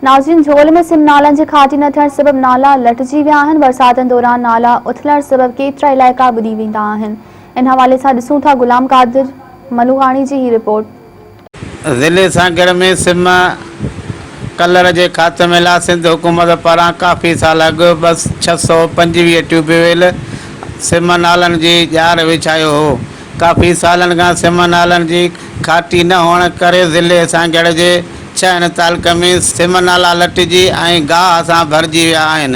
ناظرين جهول ۾ سم نالن جي کاٽي نه ٿيڻ سبب نالا لٽجي ويا آهن، برساتن دوران نالا اٿلڻ سبب ڪيترا علائقا ٻڏي ويندا آهن، ان حوالي سان ڏسون ٿا غلام قادر ملوغاڻي جي هي رپورٽ. ضلعي سانگهڙ ۾ سم ڪلر جي خاتمي لاء سنڌ حڪومت پاران ڪافي سال اڳ 625 ٽيوب ويل سم نالن جي ڄار وڇايو هو. ڪافي سالن کان سم نالن جي کاٽي نه هئڻ ڪري ضلعي سانگهڙ جي ڇهن تعلقن ۾ سم نالا لٽجي ۽ گاهه سان ڀرجي ويا آهن.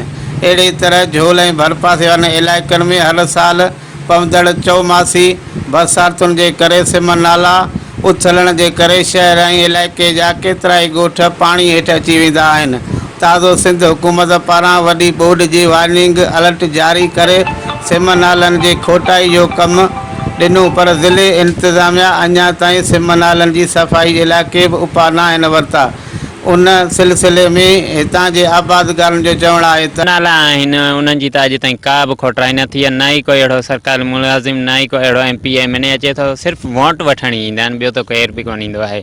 اهڙي طرح جهول ۽ ڀرپاسي وارن علائقن ۾ هر سال پوندڙ چئوماسي برساتن جي ڪري سم نالا اٿلڻ جي ڪري شهر ۽ علائقي جا ڪيترائي ڳوٺ پاڻي هيٺ اچي ويندا آهن. تازو سنڌ حڪومت پاران وڏي ٻوڏ جي وارننگ الرٽ جاري ڪري سم نالن جي کوٽائي جو ڪم ڏنو پر ضلعي انتظاميا اڃا تائين سم نالن جي صفائي جي لاء ڪي به اپاء ناهن ورتا ان سلسلي ۾ هتان جي آبادگارن جو چوڻ آهي ته. نالا آهن انهن جي ته اڄ تائين ڪا به کوٽرائي نه ٿي آهي نه ئي ڪو اهڙو سرڪاري ملازم نه ئي ڪو اهڙو M P M N A اچي ٿو صرف ووٽ وٺڻ ئي ايندا آهن ٻيو ته ڪير به ڪونه ايندو آهي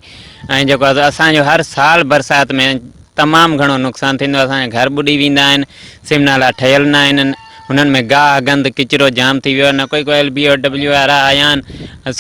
۽ جيڪو آهي سو اسان جو هر سال برسات ۾ تمام گهڻو نقصان ٿيندو آهي اسان جا گهر ٻڏي ويندا آهن سم نالا ٺهيل نه آهن هنن ۾ گاهه گند ڪچرو جام ٿي ويو آهي نه ڪوئي ڪو ايل بي او ڊبليو وارا آيا آهن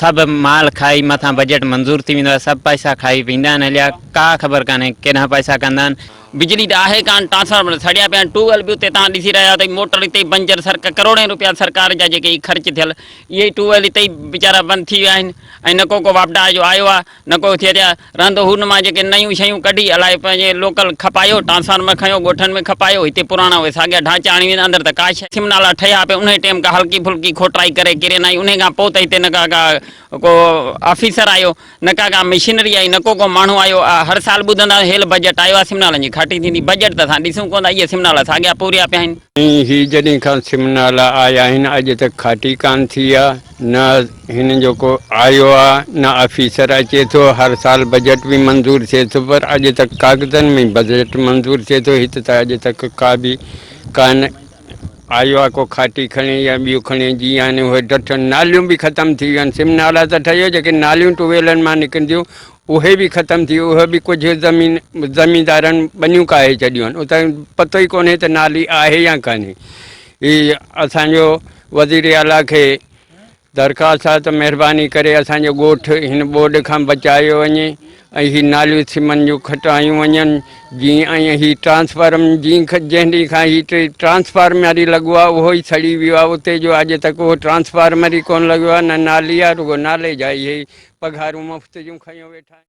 سڀ مال کائي مٿان بجيٽ منظور ٿي ويندو آهي سڀ پئسا کائي ويندا آهن هليا ڪا خبر ڪانهي ڪيڏانهن پئسا ڪندا آهن. بجلي ته آهي ڪانه ٽرانسفارمر سڙيا پيا آهن ٽيوب ويل به اتي توهان ڏسي رهيا آهيو ته موٽر اتي ئي بنجر سرڪ ڪروڙين روپيا سرڪار جا جيڪي خرچ ٿيل اهي ئي ٽيوب ويل اتي ئي ويچارا بند ٿي ويا آهن ۽ نه ڪو ڪو واپڊا جو آيو آهي نه ڪو ٿئي ٿيا رهندو هو ان مان جيڪي نيون شيون ڪڍي الائي پنهنجي لوڪل کپايو ٽرانسفارمر کنيو ڳوٺن ۾ کپايو هتي پراڻا اهي ساڳيا ڍانچا آڻي ويندا اندر ته ڪا شيء سم نالا ٺهيا پئي انهي ٽيم ڪا هلڪي ڦلڪي کوٽرائي ڪري ڪرين آئي انهي کان پوء ته هتي نه ڪا ڪا ڪو آفيسر آيو نه ڪا ڪا مشينري آئي نه ڪو ڪو ماڻهو آيو هر سال ٻڌندا آهيون هيل بجيٽ آيو آهي سم نالن جي کاٽي ٿيندي بجيٽ ته اسان ڏسون ڪونه ٿا اهي سم نالا ساڳيا پوريا پيا آهن. هي جڏهن کان سم نالا آيا آهن اڄ تڪ کاٽي ڪانه ٿي آهي. نه هن جو ڪو آيو آ نه آفيسر اچي ٿو هر سال بجيٽ به منظور ٿئي ٿو پر اڄ تڪ ڪاغذن ۾ بجيٽ منظور ٿئي ٿو هت ته اڄ تڪ ڪا به ڪانه آيو آ ڪو کاٽي کڻي يا ٻيو کڻي جي آهن اهي ڊٺ ناليون به ختم ٿي ويون آهن سم نالا ته ٺهيو جيڪي ناليون ٽويلن مان نڪرنديون اهي به ختم ٿي اهي به ڪجهه زمين زميندارن ٻنيون ڪاهي ڇڏيون آهن اتان پتو ئي ڪونهي ته نالي آهي يا ڪانهي هي اسان جو وزير اعليٰ کي درخواست آهي ته مهرباني ڪري اسان جو ڳوٺ هن ٻوڏ کان بچايو وڃي ۽ هي ناليون سمن جون کٽايون وڃن جيئن ۽ هي ٽرانسفارم جيئن جنهن ڏينهن کان هي ٽرانسفارمر ئي لڳو آهي اهو ئي سڙي ويو آهي اتي جو اڄ تڪ اهو ٽرانسفارمر ئي ڪونه لڳو آهي نه نالي آهي رڳو نالي جا اهي پگهارون مفت جون کنيو ويٺا آهن.